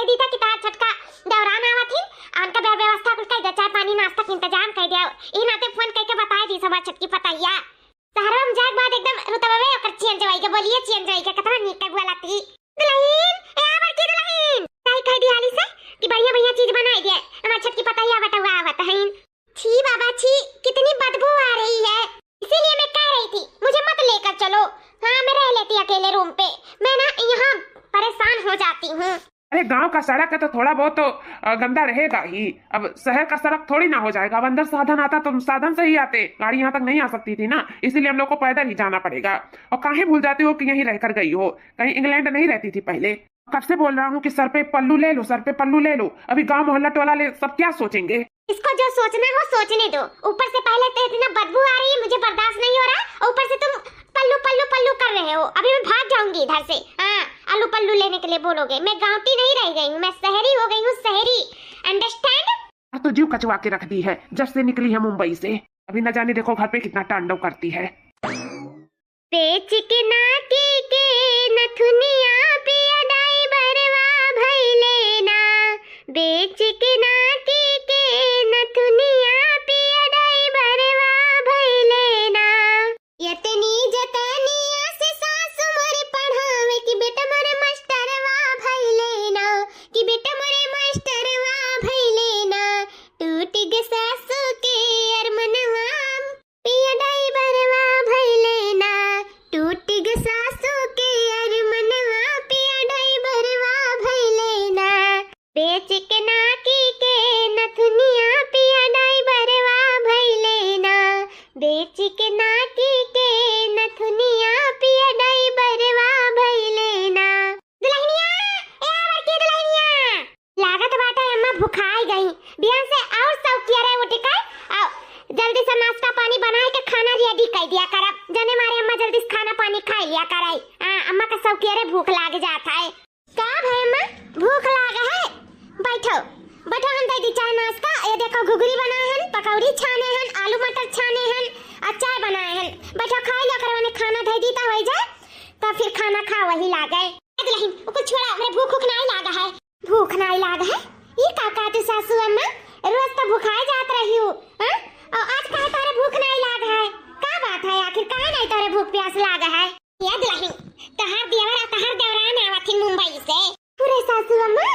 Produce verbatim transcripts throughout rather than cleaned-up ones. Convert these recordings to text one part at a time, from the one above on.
दीदा कि तहार छोटका देवरान आवत ही, आ उनका व्यवस्था कुल कइ दे, चाय पानी नाश्ता के इंतजाम कइ दे। ई नाते फोन कइके बताइ दी हमार छोटकी पतहिया। सहरवा में जाए के बाद एकदम रुतबवे ओकर चेंज होई के, बोलिए चेंज होई के, कितना नीक के बोलत ही। दुलहिन, ए आ बड़की दुलहिन, जाई कह दी हाली से कि बढ़िया बढ़िया चीज बनाई दे, हमार छोटकी पतहिया बटुआ आवत हईन। छी बाबा छी, कितनी बदबू आ रही है, इसीलिए मैं कह रही थी मुझे मत लेकर चलो। हाँ, मैं रह लेती अकेले रूम पे, मैं ना यहाँ परेशान हो जाती हूँ। अरे, गांव का सड़क है तो थोड़ा बहुत तो, अ, गंदा रहेगा ही। अब शहर का सड़क थोड़ी ना हो जाएगा। अब अंदर साधन आता तो साधन से ही आते, गाड़ी यहाँ तक नहीं आ सकती थी ना, इसीलिए हम लोग को पैदल ही जाना पड़ेगा। और काहे भूल जाती हो कि यहीं रहकर गई हो, कहीं इंग्लैंड नहीं रहती थी पहले? कब से बोल रहा हूँ कि सर पे पल्लू ले लो, सर पे पल्लू ले लो। अभी गांव मोहल्ला टोला ले सब क्या सोचेंगे? इसको जो सोचना हो सोचने दो। ऊपर से पहले तो इतना बदबू आ रही है, मुझे बर्दाश्त नहीं हो रहा है, ऊपर से तुम पल्लू पल्लू पल्लू कर रहे हो। अभी मैं भाग जाऊंगी इधर से। हाँ, आलू पल्लू लेने के लिए बोलोगे। मैं गांवटी नहीं रह गई हूँ, मैं शहरी हो गई हूँ, शहरी। अंडरस्टैंड? आज तो जीव कचवा के रख दी है जब से निकली है मुंबई से। अभी न जाने देखो घर पे कितना तांडव करती है। बेच के नाकी के नथुनिया पिया डाई बरवा भइले ना। बेच के नाकी के नथुनिया पिया डाई बरवा भइले ना। यतनी जतनिया से सासु मोर पढ़ावे कि बेटा मोर मास्टरवा भइले ना, कि बेटा मोर मास्टरवा भइले ना। टूट ग सासु के अरमनवा, पिया डाई बरवा भइले ना। टूट ग सासु के अरमनवा, पिया डाई बरवा भइले ना। बेच के नाकी के नथुनिया पिया डाई बरवा भइले ना। बेच के नाकी के नथुनिया पिया डाई बरवा भइले ना। दुलहिनिया, ए आ बड़की दुलहिनिया, लागत बाटे अम्मा भुखाई गई। बिहान से और सौकिया रहे उठ के, आ, जल्दी से नाश्ता पानी बनाए के खाना रेडी कर दिया करब। जने मारे अम्मा जल्दी से खाना पानी खाई लिया करे। आ, अम्मा का सौकिया रे भूख लाग जात है। का भए अम्मा, भूख लाग है? बैठो, बैठो, हम दे दी चाय नाश्ता। ये देखो घुघरी बनाए हन, पकौड़ी छाने हन, आलू मटर छाने हन, और चाय बनाए हन। बैठो, खाई लो, अगर उन्हें खाना दे दी तो हो जाए, तो फिर खाना खा वही लागे। ए दुलहिन, वो कुछ छोड़ा, हमरे भूख उख नाई लागा है। भूख नाई लाग है? ये का कहती सासू अम्मा, रोज तो भुखाए जात रही हूँ, हाँ? और आज काहे तोरे भूख नाई लाग है? का बात है आखिर, काहे नाई तोरे भूख प्यास लाग है? ए दुलहिन, तहार देवर आ तहार देवरान आवत ही मुंबई से। अरे सासू अम्मा।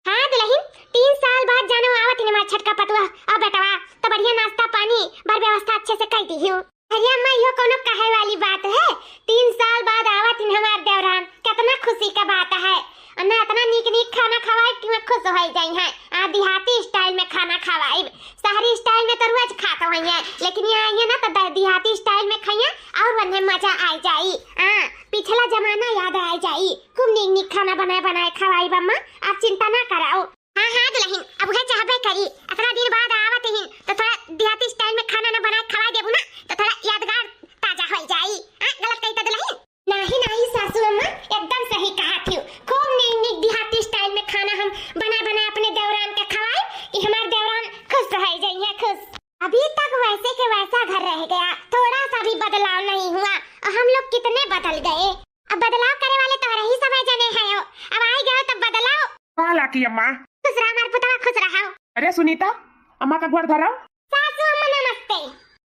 हाँ दुलहिन, तीन साल बाद जानो आवत ही हमार छोटका पतुआ आ बेटवा, तो बढ़िया नाश्ता पानी बर व्यवस्था अच्छे से कर दी हूँ। अरे अम्मा, इहो कोनो कहे वाली बात है? तीन साल बाद आवत ही हमार देवरान, कितना खुशी का बात है। अन्ना इतना नीक नीक खाना खवाइब कि वहाँ खुश हो जाई हैं। आ देहाती स्टाइल में खाना खवाइब, शहरी स्टाइल में तो रोज खात होई हैं, लेकिन यहाँ आइए ना तो द-, देहाती स्टाइल में खाइए और उन्हें मजा आ जाई। हाँ, पिछला जमाना याद आ जाई। खूब नीक नीक खाना बनाए बनाए खवाइब अम्मा, आप चिंता ना कराओ। हाँ हाँ दुलहिन, अब उहे चाहबे करी, इतना दिन बाद आवत ही तो थोड़ा देहाती स्टाइल में खाना ना बनाए खवाए देबू ना, तो थोड़ा यादगार ताजा हो जाई। हाँ, गलत कही तो दुलहिन? नाही नाही सासू अम्मा, एकदम सही कहा थी। खूब नीक नीक देहाती स्टाइल में खाना हम बना बना अपने देवरान के खवाए कि हमार देवरान खुश रह जाइए, खुश। अभी तक वैसे के वैसा घर रह गया, थोड़ा सा भी बदलाव नहीं हुआ। और हम लोग कितने बदल गए। अब बदलाव करे वाले तो रही समय जने हैं हो। अब आई गए तब बदलाव। पाला की अम्मा। खुश रहा हमार पुतवा, खुश रहा। अरे सुनीता, अम्मा का गोड़ धराओ। सासू अम्मा नमस्ते।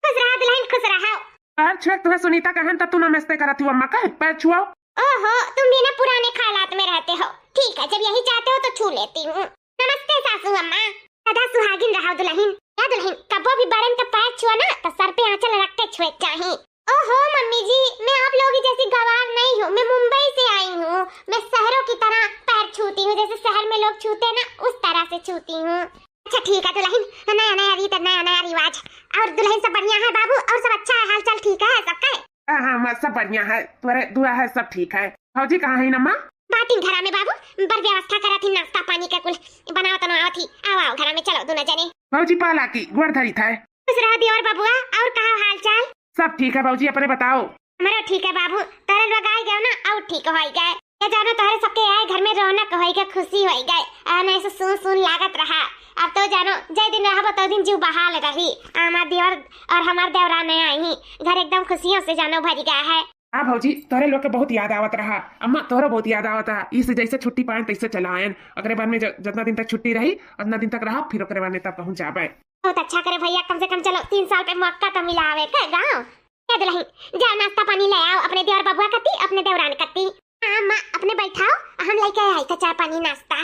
खुश रहा दुलहिन, खुश रहा। पैर छुए तुम्हें सुनीता कहन त तू नमस्ते करत हूँ अम्मा का, पैर छुआओ। ओहो, तुम भी ना पुराने ख्यालात में रहते हो। ठीक है, जब यही चाहते हो तो छू लेती हूँ। नमस्ते सासू अम्मा। सदा सुहागिन रहो दुलहिन। या दुलहिन, कबो भी बड़न का पैर छुआ ना तो सर पे आंचल रख के छुए चाही। ओहो मम्मी जी, मैं आप लोग ही जैसी गंवार नहीं हूँ, मैं मुंबई से आई हूँ। मैं शहरों की तरह पैर छूती हूँ, जैसे शहर में लोग छूते हैं ना, उस तरह से छूती हूँ। अच्छा ठीक है दुलहिन, नया नया रीत, नया नया रिवाज। और दुलहिन सब बढ़िया है बाबू, और सब अच्छा है, हाल चाल ठीक है सबका? हाँ हाँ अम्मा, सब बढ़िया है, तुम्हारे दुआ है सब ठीक है। भौजी कहाँ है अम्मा? बाटिन घरा में बाबू, बर व्यवस्था करत ही नाश्ता पानी का कुल बनावत बनावत ही। आओ आओ घरा में चलो दोनों जने। भौजी पाला की गोड़ धरी था। खुश रहो देवर बबुआ, और कहा हाल चाल? सब ठीक है भौजी, अपने बताओ। हमारा ठीक है बाबू, तोरे लोग आए गए ना, और ठीक हो गए। ये जानो तोहरे सबके आए घर में रौनक होई गए, खुशी होई गए। आ, नहीं से सुन सुन लागत रहा। अब तो जानो जय दिन रहबो तो दिन जीव बहाल रही। हमार देवर और हमार देवरान आई ही, घर एकदम खुशियों से जानो भर गया है। हाँ भौजी, तोहरे लोग के बहुत याद आवत रहा। अम्मा, तोहरो बहुत याद आवत रहा। इस जैसे छुट्टी पाएन तैसे चला आएन। ओकरे बाद में ज-, जितना दिन तक छुट्टी रही, उतना दिन तक रहा, फिर ओकरे बाद में तब कहूँ जाबे। बहुत अच्छा करे भैया, कम से कम चलो तीन साल पे मौका तो मिला आवे के गाँव। ए दुलहिन, जाओ नाश्ता पानी ले आओ अपने देवर बबुआ कती, अपने देवरान कती। हाँ अम्मा, अपने बैठाओ, हम लेके आई था चाय पानी नाश्ता।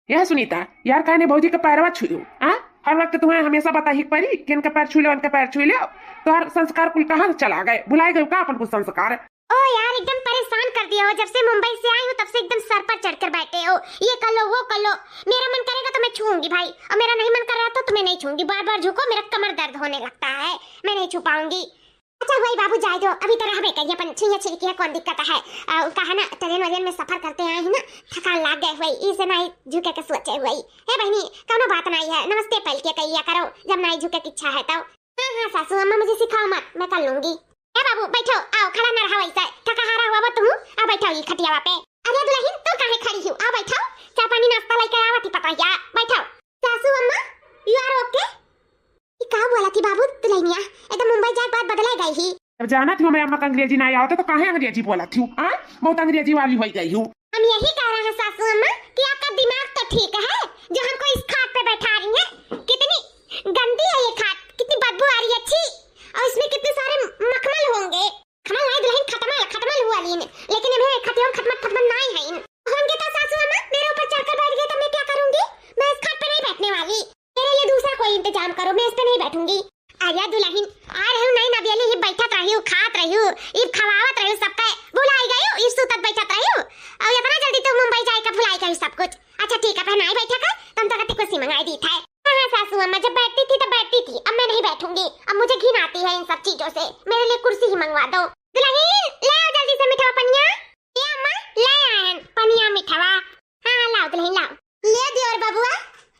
यह सुनीता, यार काहे ने भौजी के पैरवा छुइयो? आ? हर वक्त तुम्हें हमेशा बताही के परी कि इनका पैर छू लो, इनका पैर छू लो। तोहर संस्कार कुल कहाँ चला गए? भुलाए गए का अपन कुछ संस्कार? ओ यार, एकदम परेशान कर दिया हो। जब से मुंबई से आई हूँ तब से एकदम सर पर चढ़कर बैठे हो, ये कर लो, वो कर लो। मेरा मन करेगा तो मैं छूऊंगी भाई, और मेरा नहीं मन कर रहा तो तुम्हें नहीं छूऊंगी। बार बार झुको, मेरा कमर दर्द होने लगता है, मैं नहीं छू पाऊंगी। अच्छा हुआ बाबू, जाए दो, अभी तो रहबे करिए, अपन छुइया छिड़किया कौन दिक्कत है। आ, कहा ना, ट्रेन व्रेन में सफर करते आए हैं ना, थकान लाग गए हुई, इसे नाई झुके के सोचे हुई। हे बहनी, कौनो बात नाई है, नमस्ते पहल के कहिया करो, जब नाई झुके की इच्छा है तो। हाँ हाँ सासू अम्मा, मुझे सिखाओ मत, मैं कर लूंगी। ए बाबू बैठो, आओ, खड़ा ना रहा वैसे, थका हारा हुआ वो तू, आ बैठो ये खटियावा पे। अरे दुलहिन, तू काहे खड़ी हो, आ बैठो, चाय पानी नाश्ता लेके आवा थी पतोहिया, बैठो। सासू अम्मा, you are okay? ई का बोला थी बाबू दुलहिनिया, एकदम मुंबई जाए के बाद बदले गई ही। अब जानत हूँ मैं अम्मा का अंग्रेजी ना आवत तो काहे अंग्रेजी बोलत हूँ, हाँ? बहुत अंग्रेजी वाली हो गई हूँ। हम यही कह रहे हैं सासू अम्मा कि आपका दिमाग तो ठीक है, जो हमको इस खाट पे बैठा रही हैं। कितनी गंदी है ये खाट, कितनी बदबू आ रही है, छी। और इसमें कितने सारे मखमल होंगे। खमल नहीं दुलहिन, खटमल, खटमल हुआ लीन। लेकिन अभी खटियों खटमल, खटमल नहीं है इन। होंगे तो सासू अम्मा मेरे ऊपर चढ़कर बैठ गए तो मैं क्या करूंगी? मैं इस खाट पे नहीं बैठने वाली। मेरे लिए दूसरा कोई इंतजाम करो, मैं इस पे नहीं बैठूंगी। अरे दुलहिन, आ रही हूँ, नहीं नबियली, ये बैठत रही हूँ, खात रही हूँ, इब खवावत रही हूँ सबके, भुलाई गई हूँ, इब सुतत बैठत रही हूँ। और इतना जल्दी तू मुंबई जाए का भुलाई गई सब कुछ। अच्छा ठीक है, पहनाई बैठा कर, तुम तो कहती कुर्सी मंगाई दी था। हाँ हाँ सासू अम्मा, जब बैठती थी तो बैठती थी, अब मैं नहीं बैठूंगी, अब मुझे घिन आती है इन सब चीजों से, मेरे लिए कुर्सी ही मंगवा दो। दुलहिन, ले आओ जल्दी से मिठवा पनिया। ए अम्मा, ले आयन पनिया मिठवा। हाँ हाँ, लाओ दुलहिन लाओ। ले देवर बबुआ,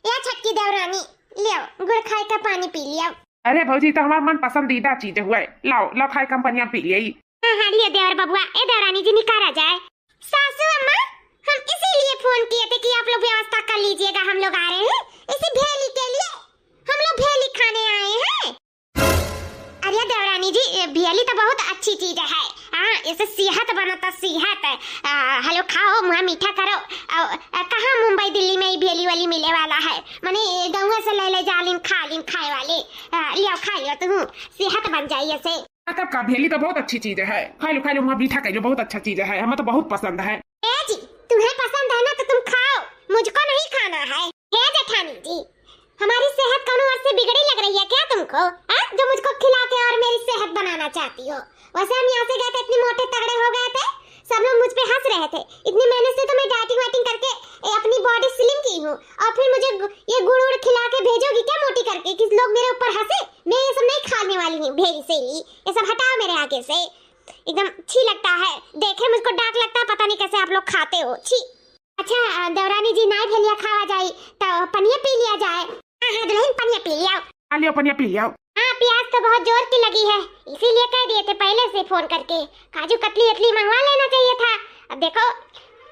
या छटकी देवरानी, लियो गुड़ खाए का पानी पी लियो। अरे भौजी, तो हमार मन पसंदीदा चीज हुआ है, लाओ लाओ खाए का पनिया पी लियो। हाँ हाँ, लियो देवर बबुआ, ए देवरानी जी निकारा जाए। सासू अम्मा, हम इसीलिए फोन किए थे कि आप लोग व्यवस्था कर लीजिएगा, हम लोग आ रहे हैं इसी भेली के लिए, हम लोग भेली खाने आए हैं। अरे देवरानी जी, ये भेली तो बहुत अच्छी चीज है। हाँ, इससे सेहत बनता, सेहत। आ, हेलो, खाओ, मुँह मीठा करो। आ, आ, कहाँ मुंबई दिल्ली में ये भेली वाली मिले वाला है? माने ये गाँव से ले ले जा लीन, खा लीन, खाए वाले। आ, लियो, खा लियो तू, सेहत बन जाई ऐसे। आ, तब का भेली तो बहुत अच्छी चीज है, खा लो, खा लो, मुँह मीठा कर लो, बहुत अच्छा चीज है, हमें तो बहुत पसंद है। ए जी, तुम्हें पसंद है ना तो तुम खाओ, मुझको नहीं खाना है। हे जेठानी जी, हमारी सेहत कौनो ओर से बिगड़ी लग रही है क्या तुमको, हाँ? जो मुझको खिला के और मेरी सेहत बनाना चाहती हो। वैसे हम यहाँ से गए थे, इतने मोटे तगड़े हो गए थे, सब लोग मुझ पे हंस रहे थे। इतनी मेहनत से तो मैं डाइटिंग वाइटिंग करके, ए, अपनी बॉडी स्लिम की हूँ, और फिर मुझे गु-, ये गुड़ उड़ खिला के भेजोगी क्या मोटी करके कि लोग मेरे ऊपर हंसे? मैं ये सब नहीं खाने वाली हूँ, भेली सेली, ये सब हटाओ मेरे आगे से, एकदम छी लगता है। देखे मुझको डाक लगता है, पता नहीं कैसे आप लोग खाते हो, छी। अच्छा, अ, देवरानी जी, नाई भेलिया खावा जाई, तो पनिया पी लिया जाए। हाँ, हाँ, दुलहिन, पनिया पी लिया। आ लियो, पनिया पी लियो। हाँ, प्यास तो बहुत जोर की लगी है, इसीलिए कह दिए थे पहले से फोन करके। काजू कतली अतली मंगवा लेना चाहिए था। अब देखो,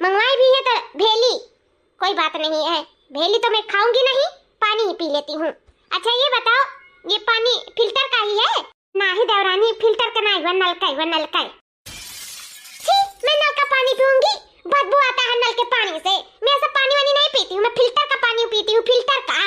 मंगवाई भी है तो भेली, कोई बात नहीं है, भेली तो मैं खाऊंगी नहीं, पानी ही पी लेती हूँ। अच्छा, ये बताओ, ये पानी फिल्टर का ही है? नाही देवरानी, फिल्टर का नाही हुआ, नल का ही हुआ, नल का ही। छी, मैं नल का पानी पीऊंगी? बदबू आता है नल के पानी से। मैं ऐसा पानी वानी नहीं पीती हूँ, मैं फिल्टर का पानी पीती हूँ, फिल्टर का।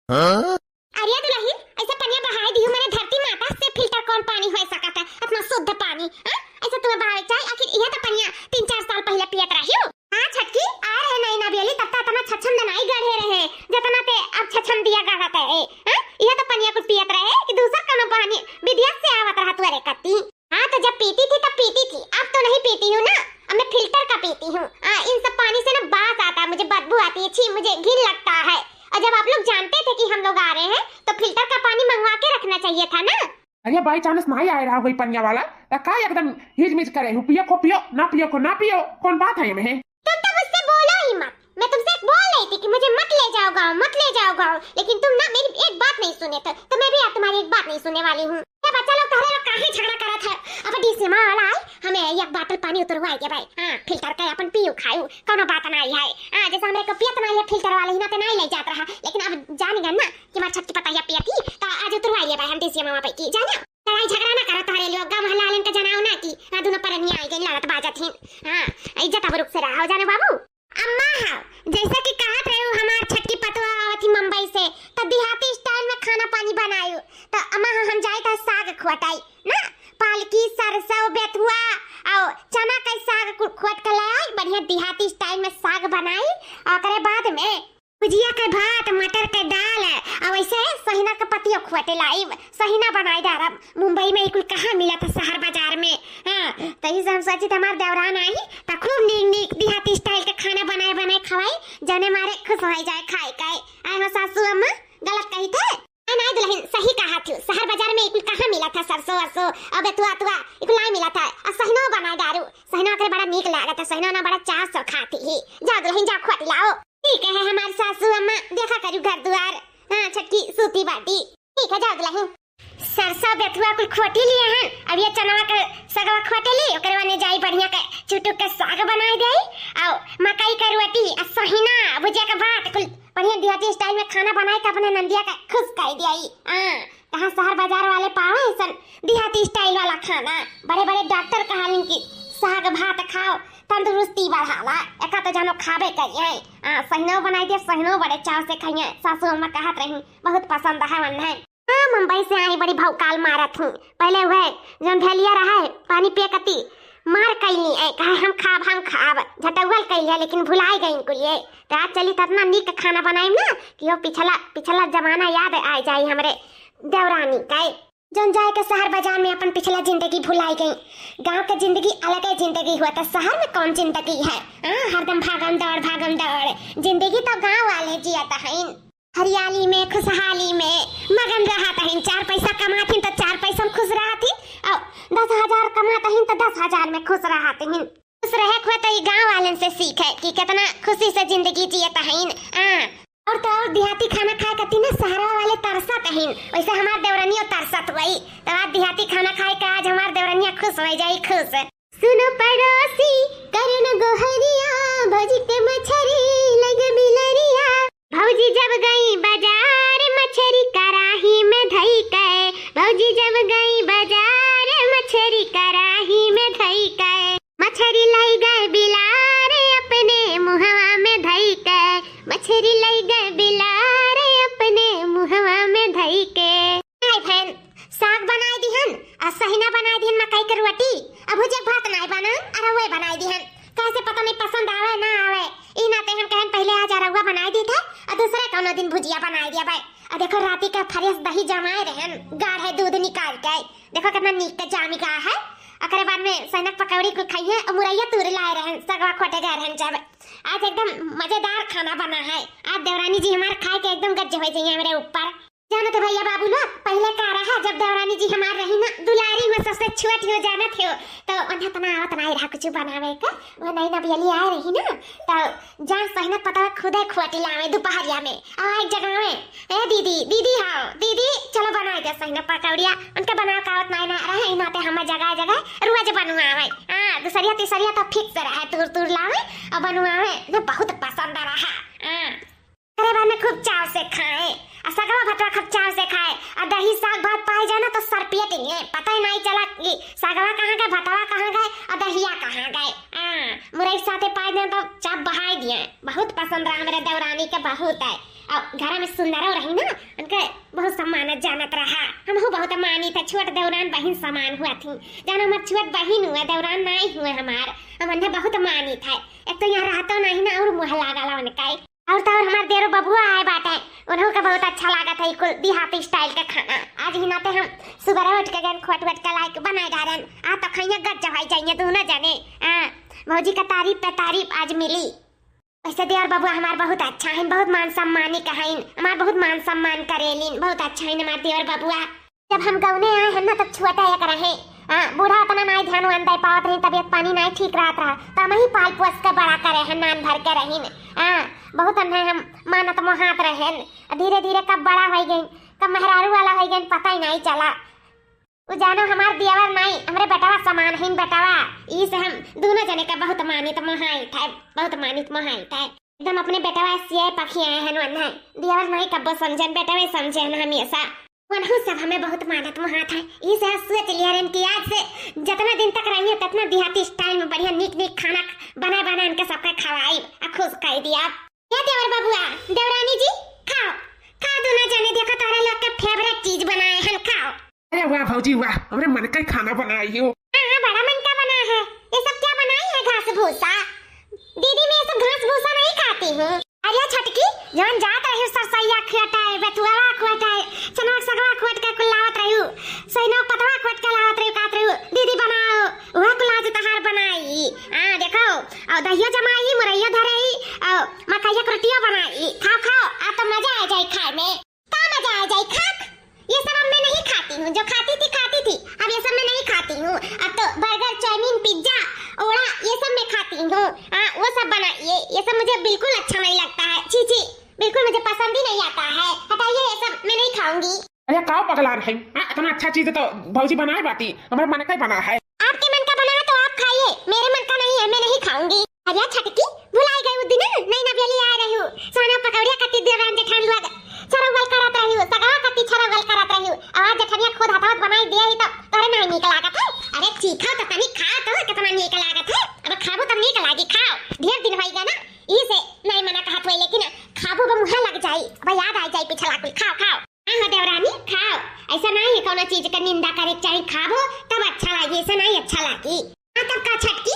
हाँ? अरे दुलहिन, ऐसा पनिया बहाई दी हूँ मैंने धरती माता से, फिल्टर कौन पानी हो सकता है, इतना शुद्ध पानी, हाँ? ऐसा तुम्हें बहावे चाहे, आखिर यह तो पनिया तीन चार साल पहले पियत रही हूँ। हाँ छटकी, आ रहे नई नबियली, तब तक इतना छछन दनाई गढ़े रहे, जितना ते अब छछन दिया गढ़त है, हाँ? यह तो पनिया कुछ पियत रहे कि दूसर कौनो पानी विदेश से आवत रहा तुअरे कत्ती। हाँ, तो जब पीती थी तब पीती थी, अब तो नहीं पीती हूँ ना, अब मैं फिल्टर का पीती हूँ। हाँ, इन सब पानी से ना बास आता है, मुझे बदबू आती है, छी, मुझे घिन लगता है। और जब आप लोग जानते थे कि हम लोग आ रहे हैं, तो फिल्टर का पानी मंगवा के रखना चाहिए था ना। अरे, by chance नहीं आए रहा कोई पनिया वाला, तो का एकदम हिजमिज करे हो, पियो को पियो, ना पियो को ना पियो, कौन बात है ये में? तुम तो मुझसे बोलो ही मत। मैं तुमसे बोल रही थी कि मुझे मत ले जाओ गाँव, मत ले जाओ गाँव, लेकिन तुम ना मेरी एक बात नहीं सुने थे, तो मैं भी अब तुम्हारी एक बात नहीं सुनने वाली हूँ। ये बच्चा लोग तोहरे लोग काहे झगड़ा करत है? अब डीसीएम वाला आई, हमें एक बाटल पानी उतरवाई दे भाई। हाँ, फिल्टर का अपन पीऊ खाऊ, कौनो बात नहीं है। हाँ, जैसे हमरे को पियत नहीं है फिल्टर वाले ही ना, तो नहीं ले जात रहा, लेकिन अब जान गए ना कि हमार छटकी पतैया पियत ही, तो आज उतरवाई ले भाई हम डीसीएम वहाँ पे की, जाना? लड़ाई झगड़ा ना करो तोहरे लोग, गाँव मोहल्ला वालन का जनाओ ना कि आ दुनो परनिया आई गई, लड़त बाजत ही। हाँ, इज्जत आबरू से रहा हो जानो बाबू। अम्मा, हाँ, जैसे कि कहत रहे हो, हमार छटकी पतोह आवत ही मुंबई से, त देहाती style में खाना पानी बनायु। त अम्मा, हाँ, हम जाई त साग खोटाई ना, पालकी, सरसों, बेथुआ और चना के साग कु-, खोट के ले आई, बढ़िया देहाती style में साग बनाई। और ओकरे बाद में भुजिया के भात, मटर के दाल, और वैसे सहिना के पतियो खोटे लाई, सहिना बनाई डारब। मुंबई में ई कुल कहाँ मिलत है शहर बाजार में? हाँ, त ई से हम सोची त हमार देवरान आई, त खूब नीक नीक देहाती style के खाना बनाए बनाए खवाई, जने मारे खुश हो जाए खाए के। आए हो सासू अम्मा, गलत कही थे? नहीं, नहीं दुल्हन, सही कहा थी, शहर बाजार में ई कुल कहाँ मिलत है, सरसों वरसों, और बेथुआ अथुआ, ई कुल नहीं मिलत है। और सहिनो बनाए डारू, सहिनो ओकरे बड़ा नीक लागत है, सहिनो ना बड़ा चाव से खाती ही। जा दुल्हन, जा खोट लाओ। ठीक है हमार सासू अम्मा, देखा करू घर दुआर। हाँ, छटकी सूती बाटी। ठीक है, जाओ दुल्हन। सरसों बेथुआ कुल खोटी लिए हैं, अब ये चनवा के सगवा खोटे ली, ओकरे बाद में जाई बढ़िया के चुटुक के साग बनाई देई, और मकई के रोटी, आ सहिना, भुजिया के भात, कुल बढ़िया देहाती style में खाना बनाई के अपने नंदिया के खुश कर देई। हाँ, कहाँ शहर बाजार वाले पावे ऐसन देहाती style वाला खाना? बड़े बड़े डॉक्टर कहालिन कि साग भात खाओ, तंदुरुस्ती बढ़ावा, एका तो जानो खाबे करिए। हाँ, सहिनो बनाई दे, सहिनो बड़े चाव से खाइए। सासू अम्मा कहत रही, बहुत पसंद है मन है। हाँ, मुंबई से आई, बड़ी भौकाल मारत ही। पहले वह जौन भेलिया रहा है, पानी पिए कती मार कैली, ए, कहे, "हम खाब, हम खाब।" झटौवल कैली है, लेकिन भुलाई गई कुल ये। तो आज चली त इतना नीक खाना बनाई ना कि वो पिछला, पिछला जमाना याद आ जाई हमरे देवरानी के। जौन जाए के शहर बाजार में अपन पिछला जिंदगी भुलाई गई। गांव के जिंदगी अलगे जिंदगी हुआ, तो शहर में कौन जिंदगी है? हाँ, हरदम भागम दौड़, भागम दौड़। जिंदगी तो गांव वाले जियत हईन। हरियाली में, खुशहाली में मगन रहत हईन। चार पैसा कमात हईन तो चार पैसा में खुश रहत हईन, और दस हजार कमात हईन तो दस हजार में खुश रहत हईन। खुश रहे के हुआ तो ई गाँव वालन से सीखे कि कितना खुशी से जिंदगी जियत हईन। हाँ, और तो और देहाती खाना खाए खातिर ना शहरवा वाले तरसत हईन, वैसे हमार देवरनियो तरसत हुई। तो आज देहाती खाना खाए के आज हमार देवरनिया खुश हो जाई, खुश। सुनो पड़ोसी, करो न गोहरिया, भौजी के मछरी लगे बिलरिया। भौजी जब गई बाजार, मछरी कराही में धई के। भौजी जब गई बाजार, मछरी कराही में धई के। मछरी लई गए बिलार अपने मुहवा में धई के। मछरी लई गए बिलार अपने मुहवा में धई के। हाय बहन, साग बनाए दिहन, आ सहिना बनाए दिहन, मकई के रोटी, अब भुजे भात नाई बना, अरे वे बनाए दिहन। कैसे पता नहीं पसंद आवे ना आवे, ई नाते हम कहन पहले आज अरहुआ बनाए दी थे, और दूसरे कौनो दिन भुजिया बनाए दिया भाई। और देखो राती का fresh दही जमाए रहन, गाढ़े दूध निकाल के, देखो कितना नीक के जामी गया है। ओकरे बाद में सनक पकौड़ी कुल खाइए और मुरैया तूर लाए रहन, सगवा खोटे गए रहन जब। आज एकदम मजेदार खाना बना है। आज देवरानी जी हमार खाए के एकदम गज्ज हो जाइए हमरे ऊपर। जानत है भैया बाबू लोग, पहले का रहा, जब देवरानी जी हमार रही ना, दुलारी में सबसे छोट हो जानत हो, तो उन्हें इतना आवत नहीं रहा कुछ बनावे का। वो नई नबियली आए रही ना, तो जान सहिना पतवा खुदे खोटी लावे दोपहरिया में, और एक जगह में, "ए दीदी, दीदी हाओ, दीदी चलो बनाए दे सहिना पकौड़िया।" उनके बनावे का आवत नहीं ना रहे, ई नाते हम जगह जगह रोज बनवावे। हाँ, दूसरिया तीसरिया तो fix रहे, तूर तूर लावे और बनवावे, जो बहुत पसंद रहा। हाँ। अरे बहन खूब चाव से खाए, आ सगवा भतवा खूब चाव से खाए, आ दही साग भात पाए जाए ना तो सरपियत ही है, पता ही नहीं चला कि सगवा कहाँ गए, भतवा कहाँ गए, आ दहिया कहाँ गए। हाँ, मुरई साथे पाए जाए तो चाप बहाई दिए, बहुत पसंद रहा हमरे देवरानी के, बहुत है। और घर में सुंदरो रही ना, उनके बहुत सम्मानत जानत रहा, हमहू बहुत मानी था, छोट देवरान बहिन समान हुआ थी, जानो हमार छोट बहिन हुए, देवरान नहीं हुए हमार, हम उन्हें बहुत मानी था। एक तो यहाँ रहतो नहीं ना और मुँह लागला उनका। और तो और हमार देवरो बबुआ आए बाटे, उन्हों के बहुत अच्छा लागत है कुल देहाती style के खाना। आज ही नाते हम सुबह उठ के गन खोट वोट के लाइक बनाए डारन, आ तो खाइए गज जवाई जाइए दोनों जने। हाँ, भौजी का तारीफ पे तारीफ आज मिली। वैसे देवर बबुआ हमार बहुत अच्छा है, बहुत मान सम्मानी का है, हमार बहुत मान सम्मान करेलिन, बहुत अच्छा है हमार देवर बबुआ। जब हम गौने आए हैं ना, तब छोटा एक रहे। हाँ, बूढ़ा उतना नाई ध्यान वान दे पावत रही, तबियत पानी नाई ठीक रहत रहा, तो हम ही पाल पोस के बड़ा करे हैं, नान भर के रहीन। हाँ, बहुत उन्हें हम मानत मोहात रहेन। धीरे धीरे कब बड़ा हो गई, कब मेहरारू वाला हो गई, पता ही नहीं चला। उ जानो हमार दियावर नाई, हमरे बेटवा समान है बेटवा, ई से हम दोनों जने का बहुत मानित मोहाई थे, बहुत मानित मोहाई थे। एकदम अपने बेटवा सिए पखियाए हैं वन्हें। दियावर नाई कब्बो समझेन, बेटवे समझेन हमेशा। वनहु सब हमें बहुत मानत मोहात है। ई से सोच लिया रहन कि आज से जितना दिन तक रहिए, ततना देहाती style में बढ़िया नीक नीक खाना बनाए बनाए इनके सबके खवाई आ खुश कर दिया। या देवर बबुआ, देवरानी जी, खाओ, खाओ दोनों जने, देखो तोहरे लोग के favourite चीज बनाए हन, खाओ। अरे वाह भौजी वाह, हमरे मन का खाना बनाई हो। हाँ, हाँ, बड़ा मन का बना है। ये सब क्या बनाई है, घास भूसा? दीदी, मैं ये सब घास भूसा नहीं खाती हूँ। अरे छोटकी, जौन जात रही सरसैया खुआटाए, बथुआवा खुआटाए, चनवा सगवा खुआट के कुल लावत रही, सैनो पतवा खुआट के लावत रही, कहत रही, "दीदी बनाओ," वह कुल आज तहार बनाई। हाँ, देखो, और दहिया जमाई, मुरैया धरई, और मकैया के रोटिया बनाई। खाओ, खाओ, आ तो मजा आ जाए खाए में। का मजा आ जाए खाक? ये सब अब मैं नहीं खाती हूँ, जो खाती थी, खाती थी, अब ये सब मैं नहीं खाती हूँ। अब तो burger, चाउमीन, pizza, ओड़ा, ये सब मैं खाती हूँ। हाँ, वो सब बनाइए, ये सब मुझे बिल्कुल अच्छा नहीं लगता है। छी, छी, बिल्कुल मुझे पसंद ही नहीं आता है। हटाइए, ये सब मैं नहीं खाऊंगी। अरे का पगला रही? हाँ, इतना अच्छा चीज तो भौजी बनाए बाटी, हमारे मन का ही बना है। आपके मन का बना है तो आप खाइए, मेरे मन का नहीं है, मैं नहीं खाऊंगी। अरे छोटकी, भुलाई गई उ दिन, नई नवेली आए रही, सोना पकौड़िया कति देवान जेठान लोग छरौल करत रही, सगवा कति छरौल करत रही। आज जेठनिया खुद हथवत बनाई दिया ही तो तोरे नहीं नीक लागत है। अरे चीखा तो तनी खा तो कितना नीक लागत है। अब खाबू तब नीक लागी, खाओ। ढेर दिन होइगा ना, ई से नहीं मना कहत होई, लेकिन खाबू बा मुँहे लग जाई, अब याद आ जाई पिछला कुल। खाओ, खाओ। हाँ, हाँ, देवरानी, खाओ। ऐसा नहीं है, कौनो चीज के निंदा करे के चाही, खाबो तब अच्छा लागी, ऐसा नहीं अच्छा लागी। हाँ, तब का छटकी,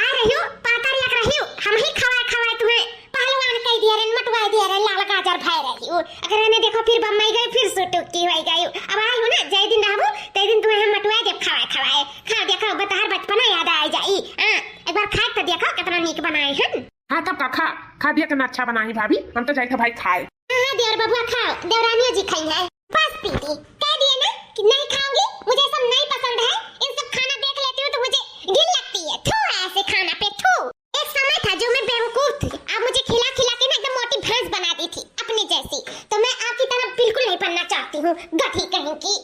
आ रही हो, पातर लग रही हो, हम ही खवाए खवाए तुम्हें पहलवान कह दिया रे, मटुआ दिया रे, लाल गाजर भय रही हो। अगर इन्हें देखो, फिर बम्बई गई, फिर सुटुकी हो गई हो। अब आई हो ना, जय दिन रहबो, तय दिन तुम्हें हम मटुआ जब खवाए खवाए। खाओ, देखो, बताहर बचपना याद आ जाई। हाँ, एक बार खाए तो देखो, कितना नीक बनाए हम। हाँ, तब का खा, खा दिया, कितना अच्छा बनाई भाभी, हम तो जाए थे भाई खाए। हाँ, हाँ, देवर बबुआ खाओ, देवरानियो जी खाई है। बस दीदी, कह दिए ना कि नहीं खाऊंगी, मुझे सब नहीं पसंद है। इन सब खाना देख लेती हूँ तो मुझे घिन लगती है, थू है ऐसे खाना पे, थू। एक समय था जो मैं बेवकूफ थी, अब मुझे खिला खिला के ना एकदम मोटी भैंस बना दी थी अपनी जैसी, तो मैं आपकी तरह बिल्कुल नहीं बनना चाहती हूँ, गधी कहीं की।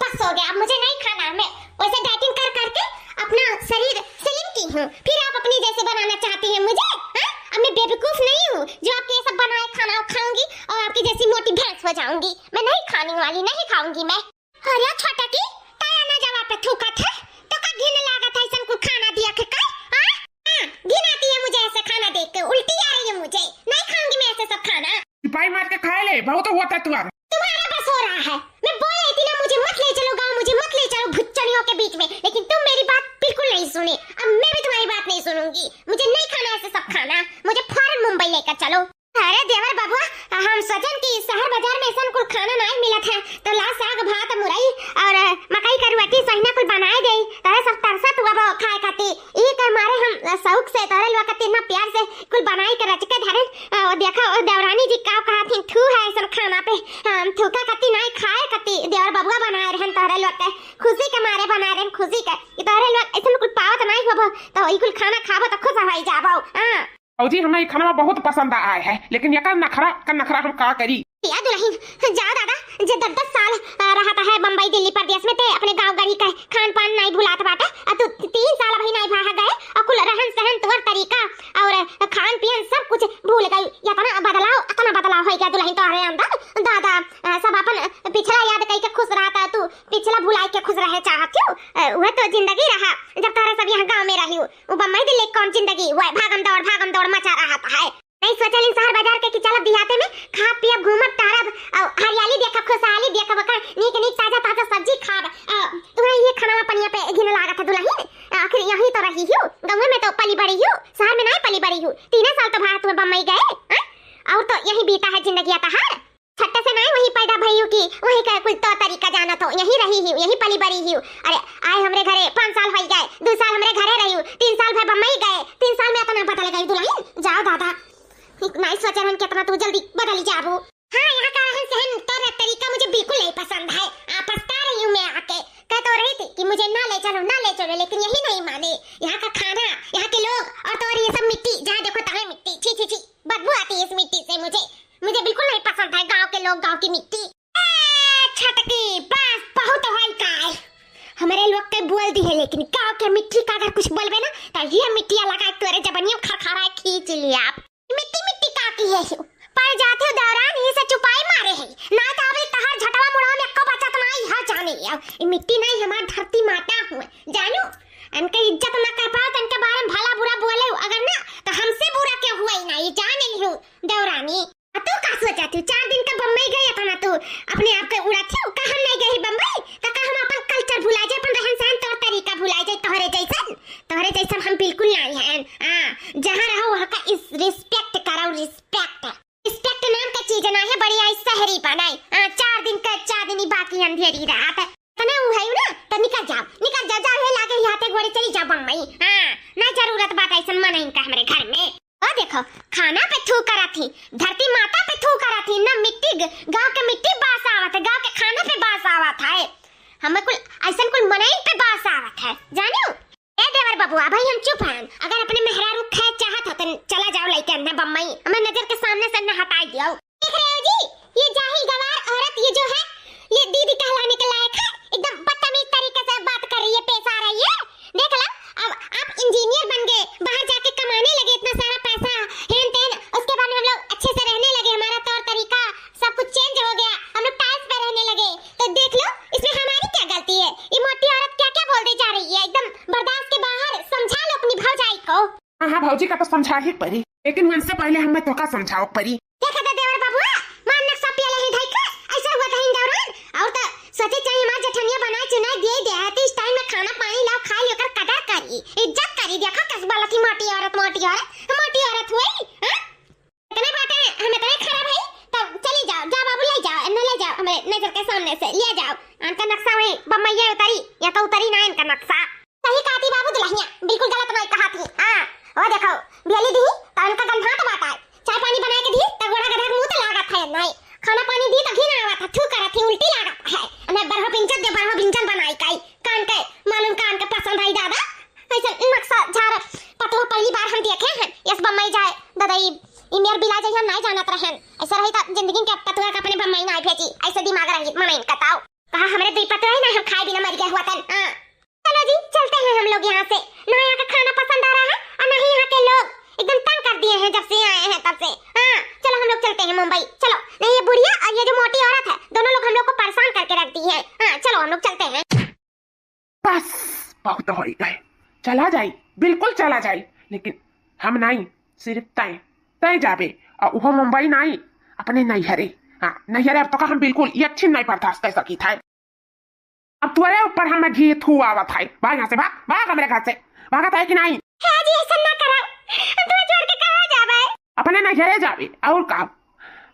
बस हो गया, अब मुझे नहीं खाना है। मैं वैसे dieting कर करके अपना शरीर slim की हूँ, फिर आप अपनी जैसे बनाना चाहती हैं मुझे? हाँ? अब मैं बेवकूफ नहीं हूँ जो आपके ये सब बनाए खाना खाऊंगी और आपकी जैसी मोटी भैंस हो जाऊंगी। मैं नहीं खाने वाली, नहीं खाऊंगी मैं। अरे छोटा की, काया ना जवा पे थूकत है, तो का घिन लागत है ऐसन कुल खाना दिया के का? हाँ? हाँ, घिन आती है मुझे ऐसे खाना देख के, उल्टी आ रही है मुझे, नहीं खाऊंगी मैं ऐसे सब खाना। सिपाही मार के खाए ले, बहुत हुआ था तुअर। तुम्हारा बस हो रहा है। मैं बोल रही थी ना, मुझे मत ले चलो गाँव, मुझे मत ले चलो भुच्चनियों के बीच में, लेकिन तुम मेरी बात बिल्कुल नहीं सुनी। अब मैं भी तुम्हारी बात नहीं सुनूंगी। मुझे नहीं खाना ऐसे सब खाना, मुझे फौरन मुंबई लेकर चलो। अरे देवर बबुआ, हम सोचन कि शहर बाजार में ऐसन कुल खाना नहीं मिलत है, तो ला साग भात मुरई और मकई का रोटी सहिना कुल बनाए दे। तोरे सब तरसत हुआ बा खाए खातिर। ई के मारे हम शौक से तोरे लोग के इतना प्यार से कुल बनाई के रच के धरेन। अ, देखा, ओ देवरानी जी का कहा थी, थू है ऐसन खाना पे। हम थूका कती नहीं खाए कती, देवर बबुआ बनाए रहन तोहरे लोग के। खुशी के मारे बनाए रहन, खुशी के। कि तोहरे लोग ऐसन कुल पावत नहीं होबो, तो ई कुल खाना खाबो तो खुश हो जाबो। हाँ। भौजी, हमें ई खाना बहुत पसंद आए है, लेकिन एकर नखरा का नखरा हम का करी? या दुल्हन, जा दादा, जे दस दस साल, अ, रहत है बम्बई, दिल्ली, परदेस में, ते अपने गाँव गढ़ी के खान पान नाई भुलात बाटे। आ तू तीन साल अभी नाई भा गए, और कुल रहन सहन, तोर तरीका और खान पियन सब कुछ भूल गई। इतना बदलाव, इतना बदलाव हो गया दुल्हन तोहरे अंदर। दादा, अ, सब अपन पिछला याद कई के खुश रहता, तू पिछला भुलाई के खुश रहे चाहत हो। अ, वह तो जिंदगी रहा, जब तोहरे सब यहाँ गाँव में रही हो। वो बम्बई दिल्ली कौन जिंदगी हुआ है? भागम दौड़, भागम दौड़ मचा रहत है। नहीं सोचल इन शहर बाजार के कि चलब देहाते में, खाब पियब, घूमब टहरब, और हरियाली देखब, खुशहाली देखब, ओकर नीक नीक ताजा ताजा सब्जी खाब। अ, तुम्हें ये खाना पनिया पे घिन लागत है दुल्हन? आखिर यहीं तो रही हो, गाँव में तो पली बड़ी हो, शहर में नहीं पली बड़ी हो। तीन साल तो भा तुम्हें बम्बई गए, हाँ? और तो यहीं बीता है जिंदगी तहार। छट्टे से नहीं वहीं पैदा भई हो कि वहीं का कुल तो तरीका जानत हो, यहीं रही ही, यहीं पली बड़ी ही। अरे आए हमरे घरे पाँच साल हो गए, दो साल हमरे घरे रही हो, तीन साल भर बम्बई गए, तीन साल में इतना बदल गई दुल्हन। जाओ दादा, नहीं सोचे रहन कितना तू जल्दी बदल जाबो। हाँ, यहाँ का रहन सहन, तौर तरीका मुझे बिल्कुल नहीं पसंद है। आ, पछता रही हूँ मैं आके। कह तो रही थी कि मुझे ना ले चलो, ना ले चलो, लेकिन यही नहीं माने। यहाँ का खाना, यहाँ के लोग और तो और ये सब मिट्टी, जहाँ देखो तहाँ मिट्टी। छी, छी, छी, बदबू आती है इस मिट्टी से मुझे। मुझे बिल्कुल नहीं पसंद है गाँव के लोग, गाँव की मिट्टी। ए, छटकी, बस बहुत होई काय। हमरे लोग के बोल दी है, लेकिन गाँव के मिट्टी का अगर कुछ बोलबे ना, तो ये मिट्टिया लगा के तोरे जबनिया खरखराए खींच लिया। मिट्टी मिट्टी का की है, पड़ जाते दौरान ही से चुपाई मारे है, ना तो अबे तहार झटवा मुड़वा में एको बचत नाई है, जाने लियो। ई मिट्टी नाई, हमार धरती माता हुए, जानू। इनके इज्जत ना कर पाओ तो इनके बारे में भला बुरा बोले, अगर ना तो हमसे बुरा क्यों हुआ ही ना, ये जाने लियो दौरानी। आ तू का सोचा थी, चार दिन का बम्बई गई था ना तू, अपने आप के उड़ा थी, का हम नहीं गई बम्बई, तो का हम अपन कल्चर भुला जाए, अपन रहन सहन, तौर तरीका भुला जाए, तोहरे जैसन, तोहरे जैसन हम बिल्कुल नहीं हैं। हाँ, जहाँ रहो वहाँ का इस रिस्पेक्ट करो, रिस्पेक्ट। रिस्पेक्ट नाम का चीज ना है, बड़ी आई शहरी बनाई। हाँ, चार दिन का, चार दिन ही बाकी अंधेरी रात है। तने उ है ना, तो निकल जाओ, निकल जाओ, जाओ, ये लागे यहाँ ते गोरे चली जाओ बम्बई। हाँ, ना जरूरत बात ऐसन मन इनका हमरे घर में। ओ देखो, खाना पे थू करत ही, धरती माता पे थू करत ही, ना मिट्टी ग-, गाँव के मिट्टी बास आवत है, गाँव के खाना पे बास आवत है। हमें कुल ऐसन कुल मनई पे बास आवत है, जानियो। ए देवर बबुआ, भाई हम चुप हैं। अगर अपने मेहरारू खाए चाहत हो तो चला जाओ लइके अंदर बम्बई, हमें नजर के सामने से न हटाई दियो। देख रहे हो जी, ये जाहिल गवार औरत, ये जो है, ये दीदी कहलाने के लायक है, एकदम बदतमीज तरीके से बात कर रही है, पेश आ रही है। देख लो, अब आप इंजीनियर बन गए, बाहर जाके कमाने लगे, इतना सारा पैसा, हेन तेन, उसके बाद में हम लोग अच्छे से रहने लगे, हमारा तौर तरीका सब कुछ चेंज हो गया, हम लोग टाइल्स पे रहने लगे। तो देख लो, इसमें हमारी क्या गलती है? ये मोटी औरत क्या क्या बोल दी जा रही है, एकदम बर्दाश्त के बाहर। समझा लो अपनी भौजाई को। हाँ, हाँ, भौजी का तो समझा ही परी, लेकिन उनसे पहले हमें तोका समझाओ परी। देखा था देवर बबुआ, मार नक्शा पियाले ही धई के, ऐसा हुआ था इन दौरान। और तो सोचे चाहे हमार जेठनिया बनाए चुनाए दिए दे है, तो इस टाइम में खाना पानी लाओ, खा लियो कर कदर करी, इज्जत करी। देखा कस बोलत ही मोटी औरत, मोटी औरत, मोटी औरत हुई, हाँ? इतने बाटे, हम इतने खराब है, तब चली जाओ, जाओ बाबू, ले जाओ, इन्हें ले जाओ, हमारे नजर के सामने से ले जाओ। इनका नक्शा वही बम्बैया उतरी, या तो उतरी ना इनका नक्शा। सही कहती बाबू दुल्हनिया, बिल्कुल गलत नहीं कहा थी। हाँ, वो देखो, बियली दी, तो इनका गंधा तो बात आए। चाय पानी बनाए के दी, तो गोड़ा गधा के मुंह तो लागत है नहीं। खाना पानी दी, तो घिन आवत है, थू करत ही, उल्टी लागत है। इन्हें बरहो पिंचर दे, बरहो पिंचर बनाई काई। कान के, मालूम कान के पसंद आई दादा। ऐसे नक्शा झाड़ पतोह पहली बार हम देखे हैं। यस बम्बई जाए, ददई, ई मेर बिला जाई हम नाई जानत रहन। ऐसे रही त जिंदगी के पतोह के अपने बम्बई नाई भेजी। ऐसे दिमाग रही मनइन कताओ। कहा हमरे दुई पतोह है ना, हम खाए बिना मर गए हुआ तन। हाँ। चलो जी, चलते हैं हम लोग यहाँ से। ना यहाँ का खाना पसंद आ रहा है और ना ही यहाँ के लोग, एकदम तंग कर दिए हैं जब से आए हैं तब से। हाँ, चलो हम लोग चलते हैं मुंबई। चलो, नहीं ये बुढ़िया और ये जो मोटी औरत है, दोनों लोग हम लोग को परेशान करके रख दी है। हाँ, चलो हम लोग चलते हैं। बस, बहुत होइ गए। चला जाई, बिल्कुल चला जाई, लेकिन हम नाई, सिर्फ तय, तय जाबे। और उहो मुंबई नाई, अपने नैहरे। हाँ, नैहरे अब तोका हम बिल्कुल यच्छिन नाई बर्दाश्त कर सकी था। अब तोरे ऊपर हमें घी थू आवत है। भाग यहाँ से, भाग, भाग हमरे घर से। भागत है कि नाई? हे जी, ऐसा ना करो। हम तोरा छोड़ के कहाँ जाबे? अपने नैहरे जाबे, और का?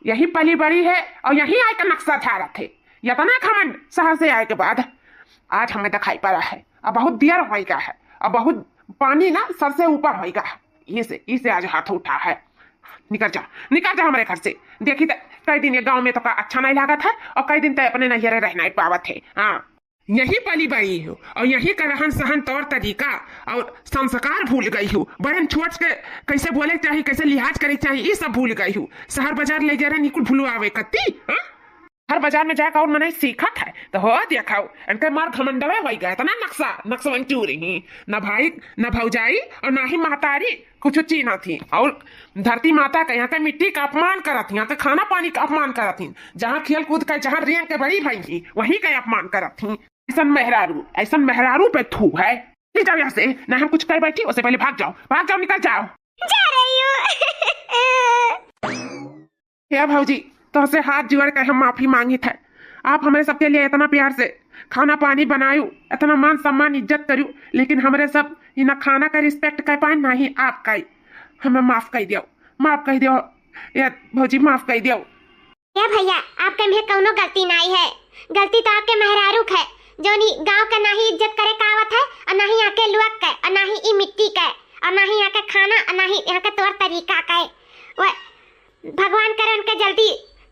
यही पली बड़ी है और यही आए के नक्शा झाड़त है। इतना घमंड शहर से आए के बाद आज हमें दिखाई पड़ा है। अब बहुत देर होइ गया है, अब बहुत पानी ना सर से ऊपर होइ गया है। इसे, इसे आज हाथ उठा है। निकल जा, निकल जा हमारे घर से। देखी त कई दिन ये गांव में तोका अच्छा नहीं लागत है और कई दिन तय अपने नैहरे रह नहीं पावत है। हाँ, यही पली बड़ी हो और यही का रहन सहन, तौर तरीका और संस्कार भूल गई हो। बड़न छोट के कैसे बोले के चाही, कैसे लिहाज करे के चाही, ई सब भूल गई हो। शहर बाजार ले जा रहे, निकुल भूलवावे कत्ती, हाँ? हर बाजार में जाके और मनई सीखत है, तो हो देखो, इनके मार घमंडवे होइ गए, इतना नक्शा, नक्शवन चूर ही। ना भाई, ना भौजाई और ना ही महतारी कुछ चीन्हत ही। और धरती माता का, यहाँ के मिट्टी का अपमान करत ही, यहाँ के खाना पानी का अपमान करत ही। जहाँ खेल कूद के, जहाँ रेंग के बड़ी भई ही, वहीं का अपमान करत ही। ऐसन मेहरारू, ऐसन मेहरारू पे थू है। ले जाओ यहाँ से, ना हम कुछ कर बैठी, उससे पहले भाग जाओ, भाग जाओ, निकल जाओ। जा रही हूँ। हे भौजी, तोहसे हाथ जोड़ के हम माफी मांगित है। आप हमरे सबके लिए इतना प्यार से खाना पानी बनायु, इतना मान सम्मान इज्जत करू, लेकिन हमरे सब इना खाना का रिस्पेक्ट कर पाए, ना ही आपका ही। हमें माफ कर दियो, माफ कर दियो, ये भौजी माफ कर दियो। ए भैया, आपके में कौनो गलती नाई है, गलती तो आपके मेहरारू के है, जौन ई गाँव के ना ही इज्जत करे का आवत है, और ना ही यहाँ के लोग के, और ना ही ई मिट्टी के, और ना ही यहाँ के खाना, और ना ही यहाँ के तौर तरीका के। वो भगवान करे उनके जल्दी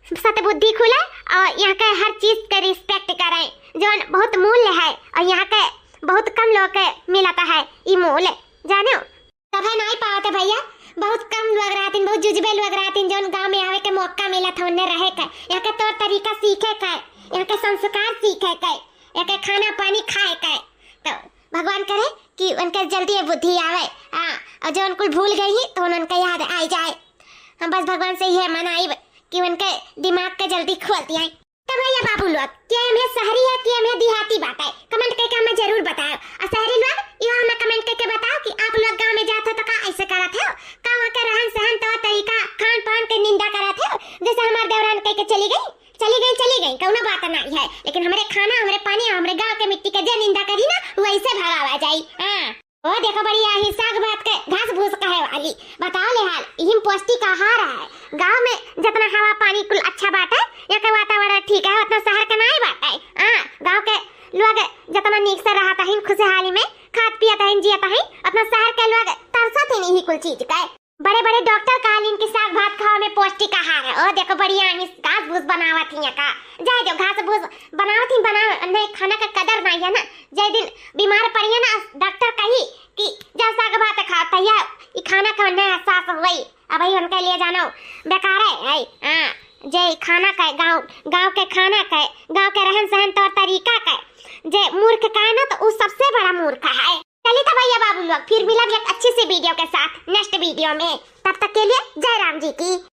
सतबुद्धि खुले और यहाँ के हर चीज के रिस्पेक्ट करें, जौन बहुत मूल्य है और यहाँ के बहुत कम लोग के मिलता है ई मूल्य, जानो। सभे नाई पावत है भैया, बहुत कम लोग रहतिन, बहुत जुजबे लोग रहतिन, जौन गाँव में आवे के मौका मिलत है, उन्हें रहे के, यहाँ के तौर तरीका सीखे के, यहाँ के संस्कार सीखे के, यहाँ के खाना पानी खाए के। तो भगवान करे कि उनके जल्दी ये बुद्धि आवे, हाँ, और जो उनको भूल गई है तो उनके याद आ जाए। हम बस भगवान से ये मनाई कि उनके दिमाग के जल्दी खोल दिया। तो भैया बाबू लोग, के एमे शहरी है, के एमे देहाती बाटे, comment करके हमें जरूर बताओ। और शहरी लोग, यो हमें comment करके बताओ कि आप लोग गाँव में जात हो तो का ऐसे करत हो, का वहाँ के रहन सहन, तौर तरीका, खान पान के निंदा करत हो, जैसे हमार देवरान कह के चली गई, चली गई, चली गई, कौनो बात नहीं है, लेकिन हमरे खाना, हमरे पानी, हमरे गाँव के मिट्टी के जे निंदा करी ना, वैसे भगावा जाई। हाँ। ओ देखो बड़ी आही साग भात के घास भूस कहे वाली, बताओ ले हाल, इहिम पौष्टिक आहार है। गाँव में जितना हवा पानी कुल अच्छा बाटे, यहाँ के वातावरण ठीक है, उतना शहर के नाई बाटे। हाँ, गाँव के लोग जितना नीक से रहत हइन, खुशहाली में खात पियत हइन, जियत हइन, उतना शहर के लोग तरसत हइन इही कुल चीज के। बड़े बड़े डॉक्टर कहलिन कि साग भात खावा में पौष्टिक आहार है। ओ देखो बड़ी आही घास भूस बनावत ही का, जाए जो घास भूस बनावत ही, बना नहीं, खाना का कदर नहीं है ना। जे दिन बीमार पड़िए ना, डॉक्टर कही कि जा साग भात खा, तैया ई खाना का उन्हें एहसास हुई। अब ही उनके लिए जानो बेकार है, है, हाँ, जे ई खाना का, गाँव, गाँव के खाना का, गाँव के रहन सहन तौर तरीका का, जे मूर्ख का है ना, तो उ सबसे बड़ा मूर्ख है। चली तो भैया बाबू लोग, फिर मिलब एक अच्छी सी video के साथ next video में। तब तक के लिए जय राम जी की।